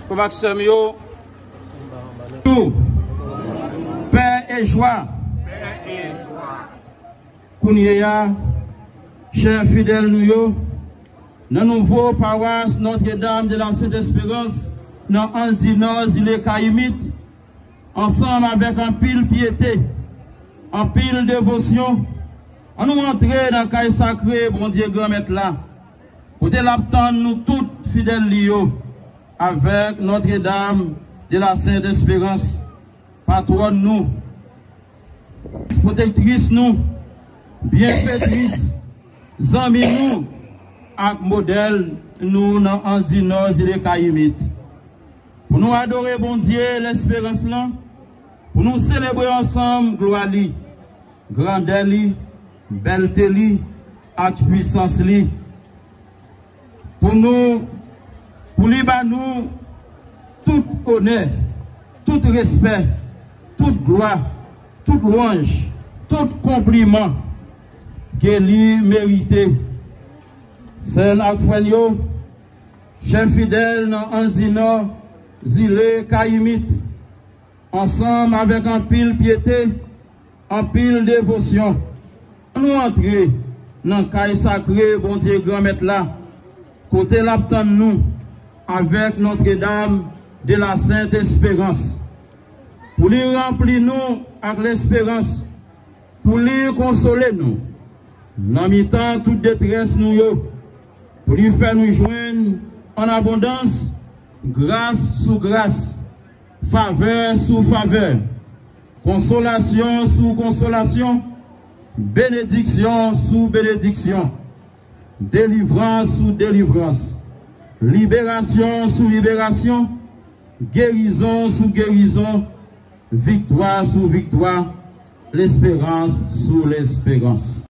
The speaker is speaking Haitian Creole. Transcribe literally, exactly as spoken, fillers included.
Frè m ak sè m yo, tou, pè e jwa. Kounye a, chè fidèl nou yo, nan nouvo pawas Notre Dame de la Sainte Espérance, nan Ann di Nò, Zile Kayimit, ansanm avèk anpil pyete, anpil devosyon, ann nou antre nan kay sakre Bondye Granmèt la, kote l ap tann nou tout fidèl li yo, avèk Notre Dame de la Sainte Espérance, patwòn nou, pwotektris nou, byenfetris, zanmi nou, ak modèl nou nan Ann di Nò, Zile Kayimit. Pou nou adore Bondye Lesperans lan, pou nou selebre ansanm glwa li, grandè li, bèlte li, ak pwisans li. Pou nou, pou li ba nou tout onè, tout respè, tout glwa, tout lwanj, tout konpliman ke li merite. Sè n ak frè n yo, chè fidèl nan Ann di Nò, Zile Kayimit, ansanm avèk anpil pyete, anpil devosyon, ann nou antre nan kay sakre Bondye Granmèt la, kote l ap tann nou avèk Notre Dame de la Sainte Espérance, pou li ranpli nou ak lesperans, pou li konsole nou nan mitan tout detrès nou yo, pou li fè nou jwenn an abondans gras sou gras, favè sou favè, konsolasyon sou konsolasyon, benediksyon sou benediksyon, delivrans sou delivrans, liberasyon sou liberasyon, gerizon sou gerizon, viktwa sou viktwa, lesperans sou lesperans.